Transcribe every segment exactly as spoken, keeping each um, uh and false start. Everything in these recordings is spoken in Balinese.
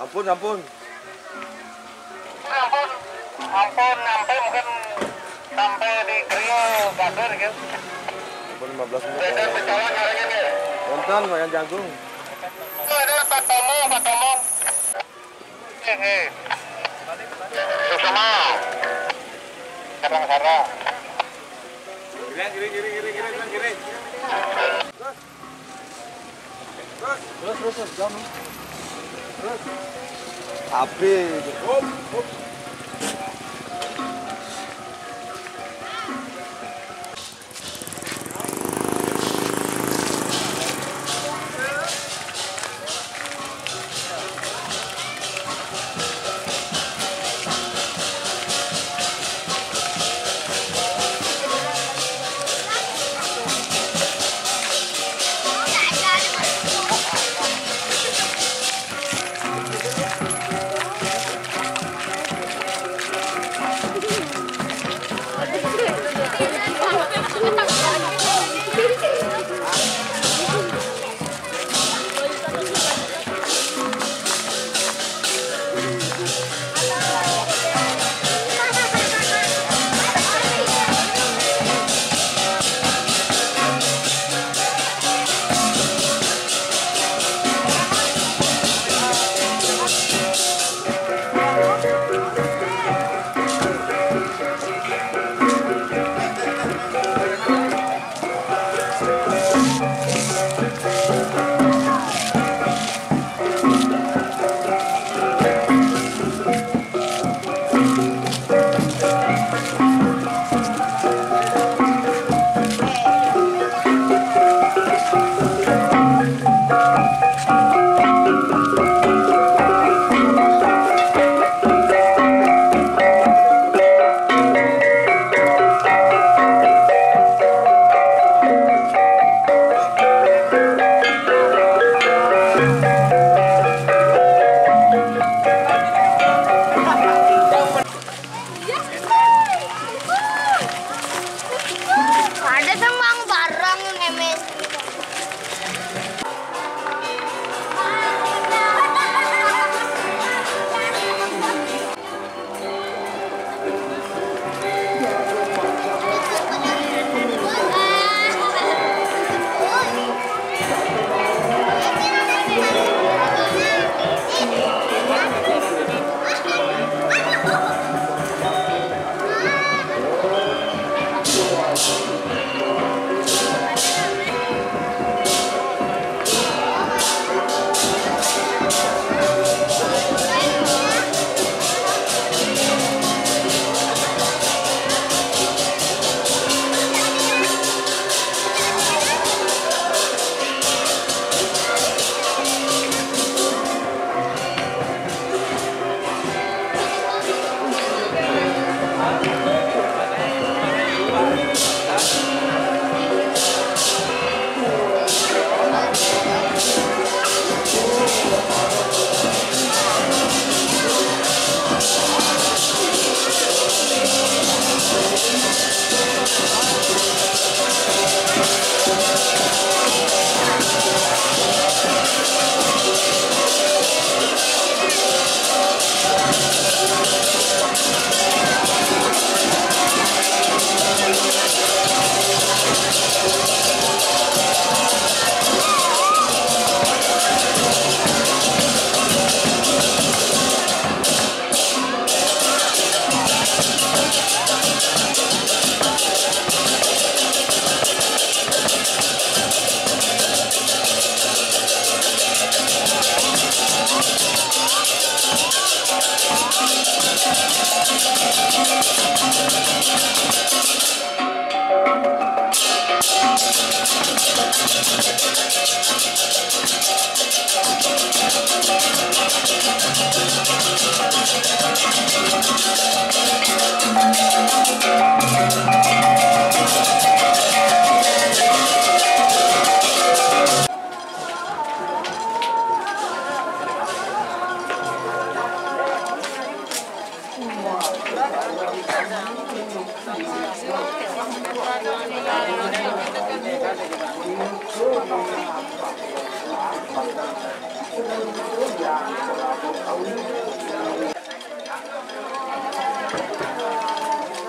Ampun, ampun. Ampun, ampun, sampai mungkin sampai di Krio Gabir gitu. Ampun, lima belas menit. Biasa pecalang nyarinya nih. Wonten, Wayan Janggung. Itu ada Pak Tomo, Pak Tomo. Ini. Susuma. Sarang-sarang. Giring, giring, giring, giring, giring, giring. Terus, terus, terus, terus, jangan. Terus. Api. Hop, hop.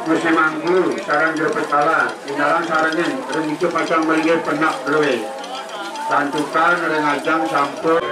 Musim anggur, sareng jero petala, indalan sarengin, ring ijo pacang malinggih penak drué. Santukan ring ajeng sampun.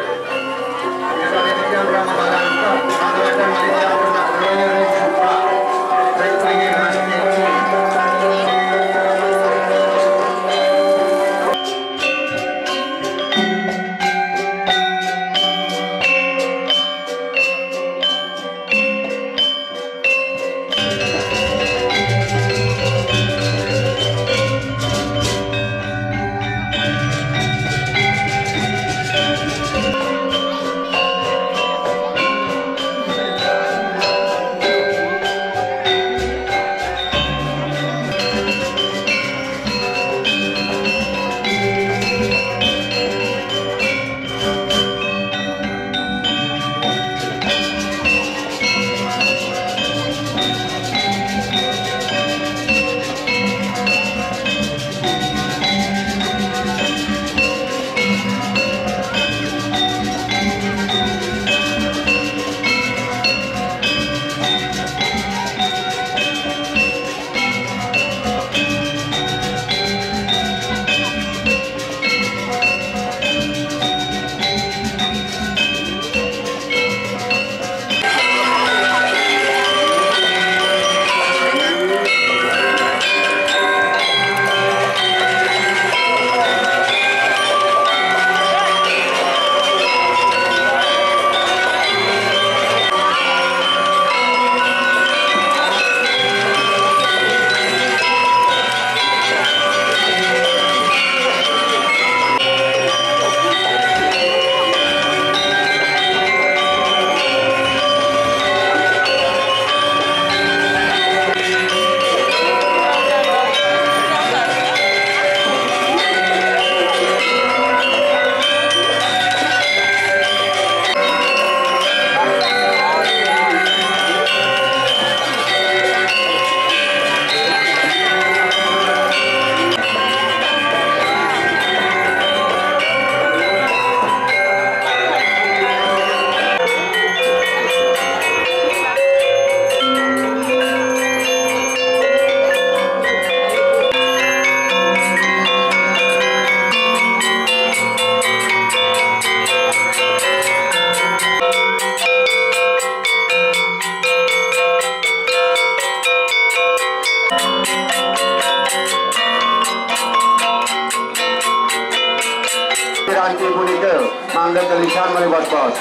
Piranti punika mangga gelisan malih bos-bos.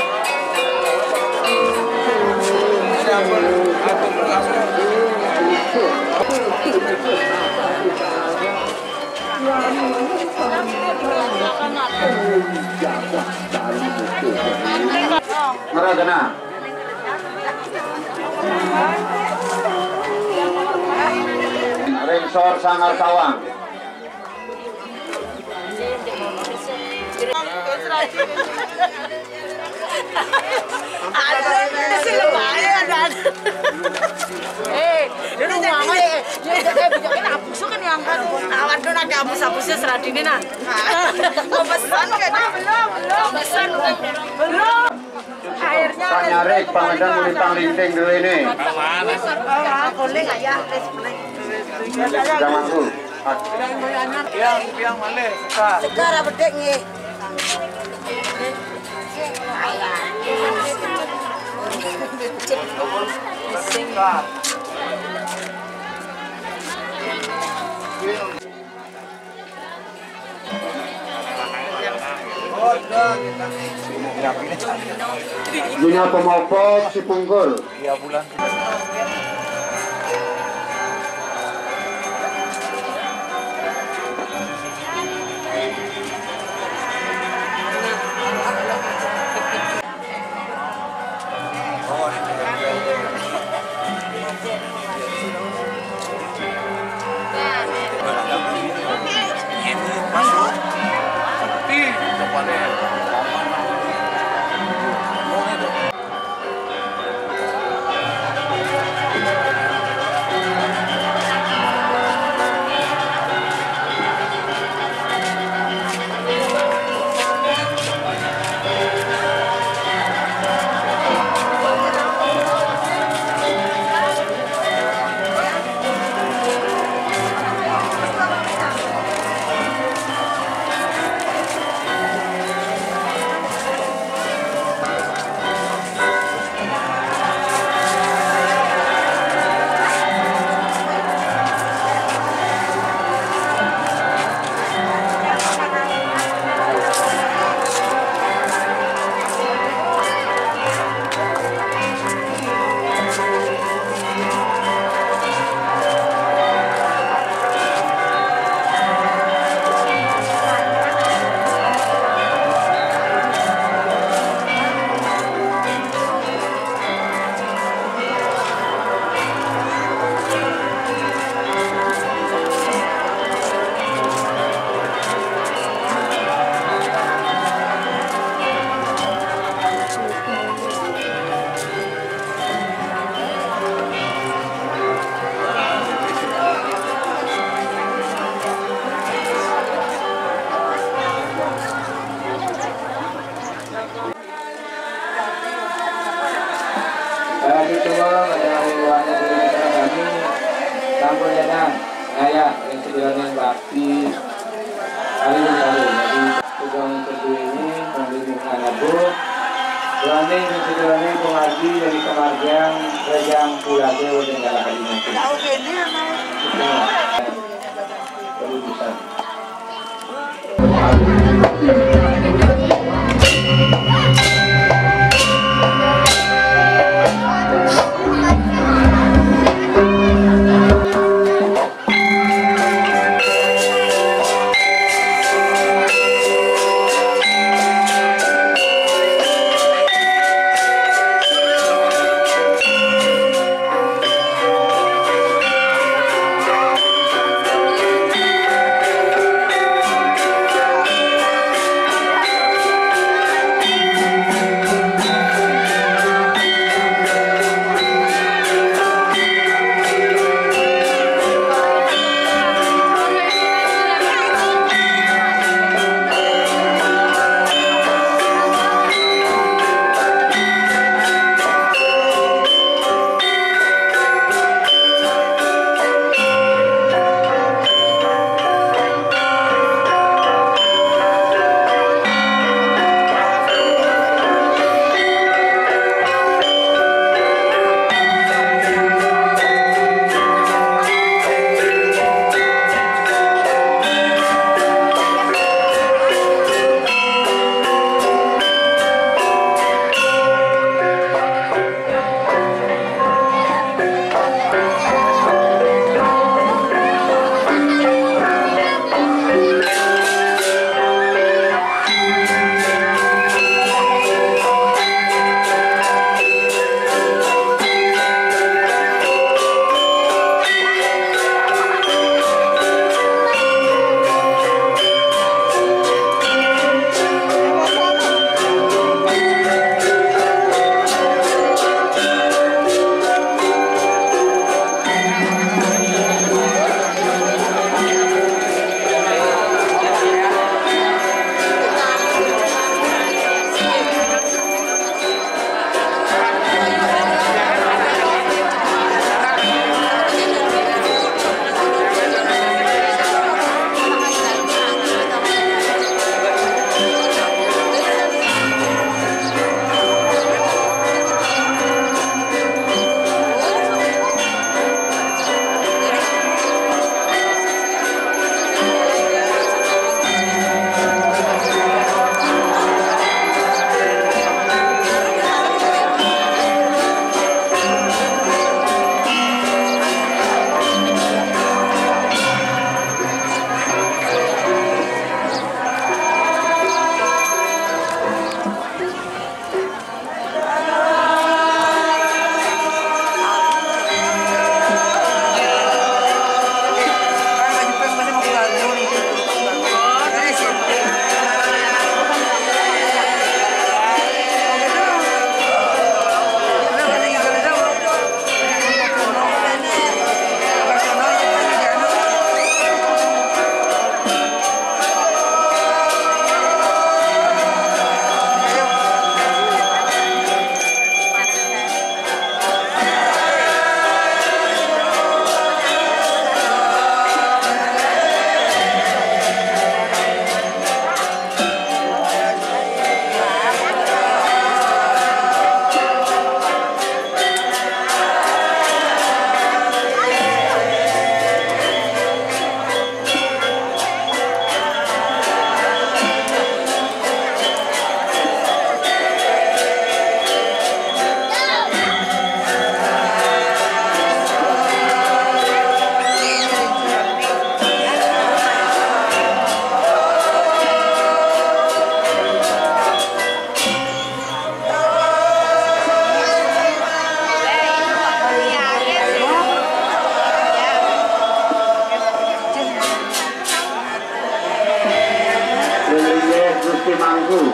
Ngragena. Ring sor Sanggar Tawang. Eh, dulu mama ya, ya, ya, ya, ya, hapus kan yang kan. Awan tuh nak hapus-hapusnya seradine nah. Pesan kan? Belum, belum. Pesan belum. Belum. Akhirnya. Panyarik, pangendang, muni panglinting dulu ini. Awan. Oh, kulit aja, kulit. Jangan tuh. Tiang, tiang malih, Sekar. Sekar, bedik, nggih. Sekar. Dina pamopot si pungkur. Iya, bulan. Lagi tua, pada hari luarnya dulu kita kami, sampun datang, ngayah, yang sebenarnya bakti, hari hari, jadi, pejuang kedua ini, pembimbing anak bu, Tuani, yang sebenarnya pengaji dari kemargian, rejang pulaga, dan dalam hari nanti. Perlu bisa. Leliyeh Gusti Mangku,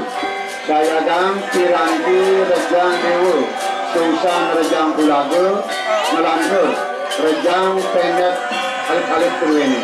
dayagang piranti rejang dewa, sungsan rejang pulaga, ngelangka rejang pendet alit-alit keduene.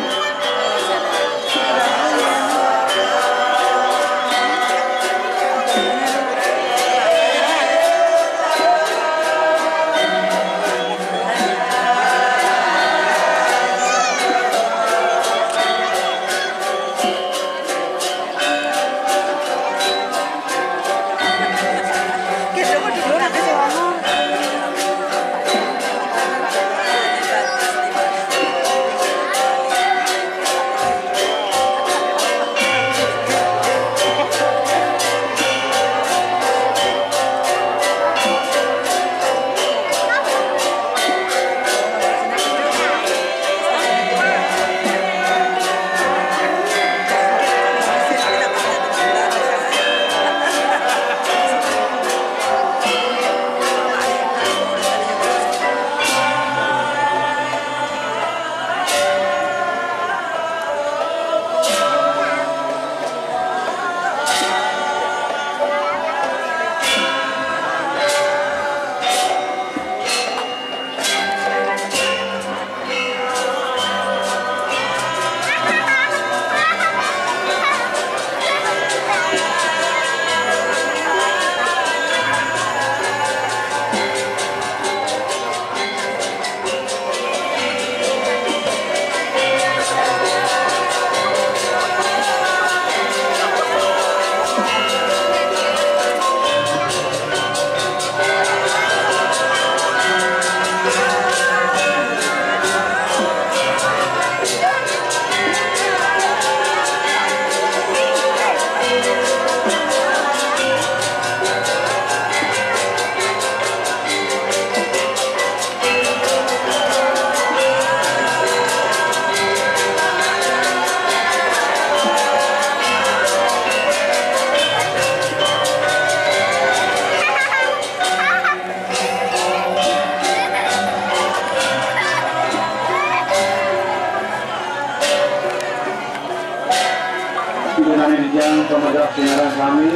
Sinareng sami,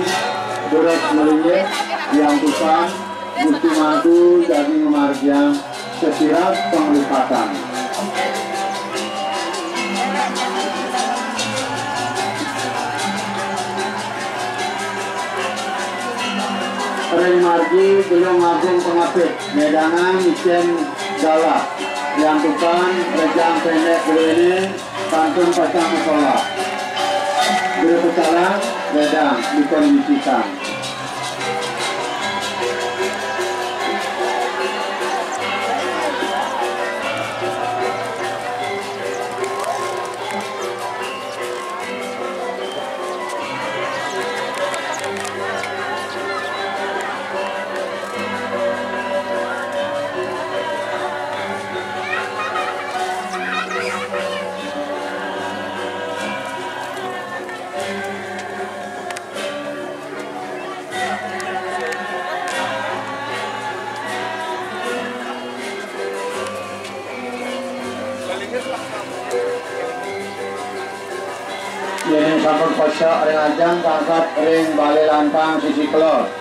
durus melinggih, diantusan, Gusti Mangku jagi ngamargiang sesirat panglipatan. Ring margi Gelung Agung Pangapit, medangan icén galah, diantusan rejang pendek druéné, kantun pacang masolah. Beli pecalang, ledang, dikondisikan. Yén sampun pasa ring ajeng, pangkat ring balé lantang sisi kelod.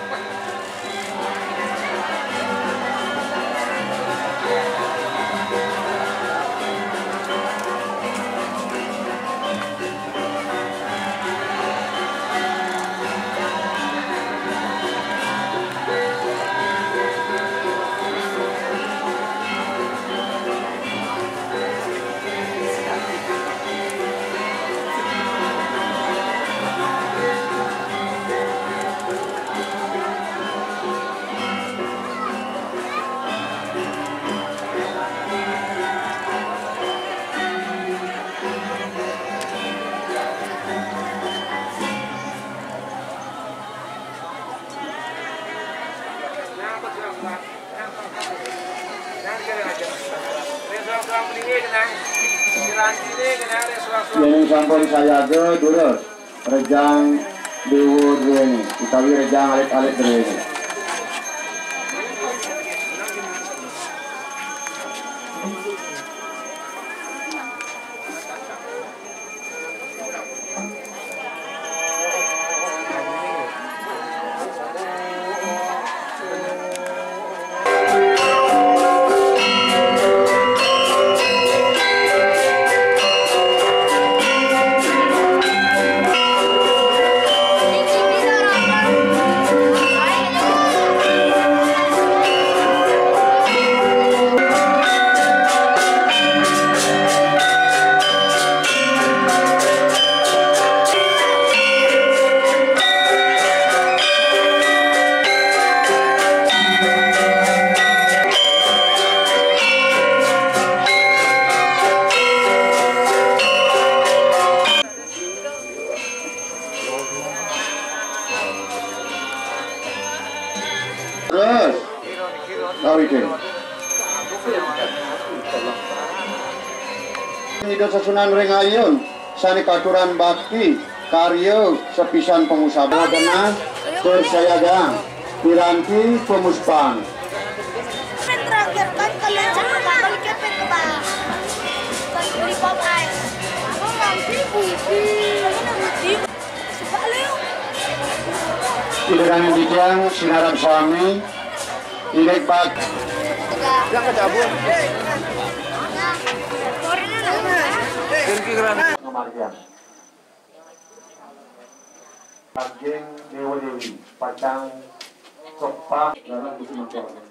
Yén sampun sayaga, durus rejang déwa druéné, utawi rejang alit-alit druéné. Terus, kawitin. Ida sesuunan ring ayun, sané katuran bakti, karya sepisan pangusaha genah, persayagang, piranti pamuspan. Terakhir kan kalian sama Mama Ike pengen ke bawah. Beli pop ice. Aku nanti budi. Budi. Suka lu. Ida dané titiang sinareng sami, indik bak. Yang kecabut. Ngamargiang. Ageng Déwa Déwi, pacang kepah dalam Gusti Mangku.